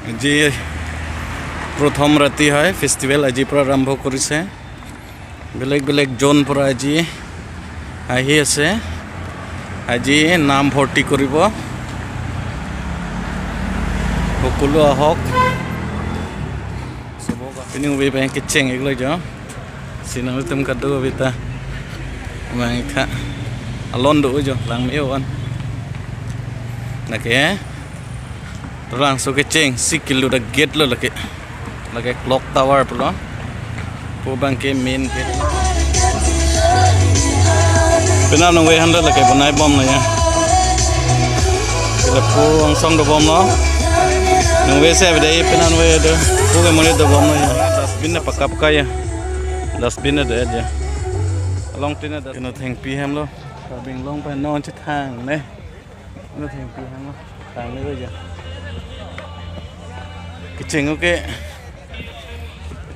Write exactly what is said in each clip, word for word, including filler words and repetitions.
আজি প্ৰথম ৰাতি হয় ফেষ্টিভেল, আজি পৰা আৰম্ভ কৰিছে। বেলেগ বেলেগ জ'ন পৰা আজি আহি আছে। আজি নাম ভৰ্তি কৰিব। সকলো আহক। Pining ove abang kecheng ik lo jo. Si nanglitum kadokave ta. Abang tha. Alon do jo, langme-o an. Lake. Labangso kecheng si kilo ta gate lo lake. Lake clock tower pulo. Pu abang ke main gate. Penap nangve han lo lake bonai bomlo ya. Lapu angsong dobomlo. Nangve si avedet, penap nangve do. Pu ke monit dobomlo ya. Dustbin na pakap ka ya. Dustbin na det ya. Along tin na dustbin. Ino thengpi hem lo. Karbi Anglong pen non chethang ne. Ino thengpi hem lo. Thangne lo ya. Kecheng ke.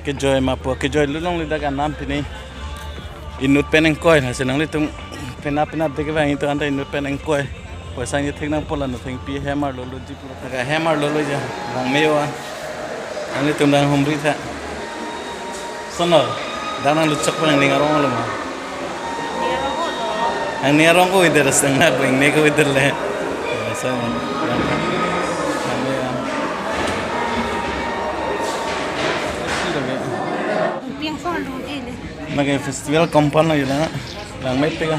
Kejoi ma pu, kejoi lulong lidak anam pini. Inut pen ingkoi, lasi nanglitum penap penap deke bang itu anta inut pen ingkoi. Poisa ni thek nangpo la, no thengpi hem arlo lo ji pu. Lake hem arlo lo ya, langme-o an. Nanglitum dang humri tha. Sonor, dang nangluchok pen ning arong lo ma. Ang ning arong ko ider sang nak ning ne ko ider le. Sa. Piang phone dun e le. Lake festival compound lo yun na. Langme pega.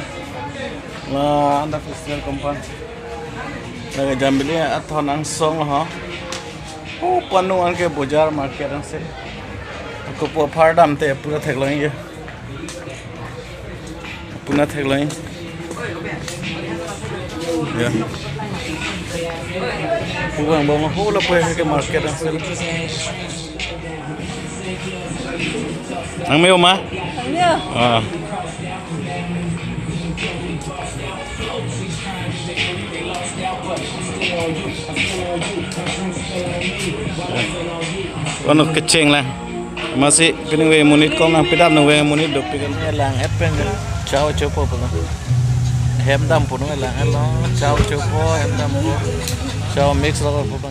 La anta festival compound. Lake Jambili athon angsong lo ha. Oh, panu anke bojar market angse. Ako pu apar damte pura theklong ye. Pura theklong ye. Ya. Pu abang bong ho lapu ke market angse. Nangme-o ma? Nangme-o. Ah. Kono kecheng lang. Masi pining ve monit kong nang pidam nang ve monit dopik. Lang et pen chao chopo pulo. Hem dampo nang lang et lo. Chao chopo, hem dampo. Chao mix lo pulo.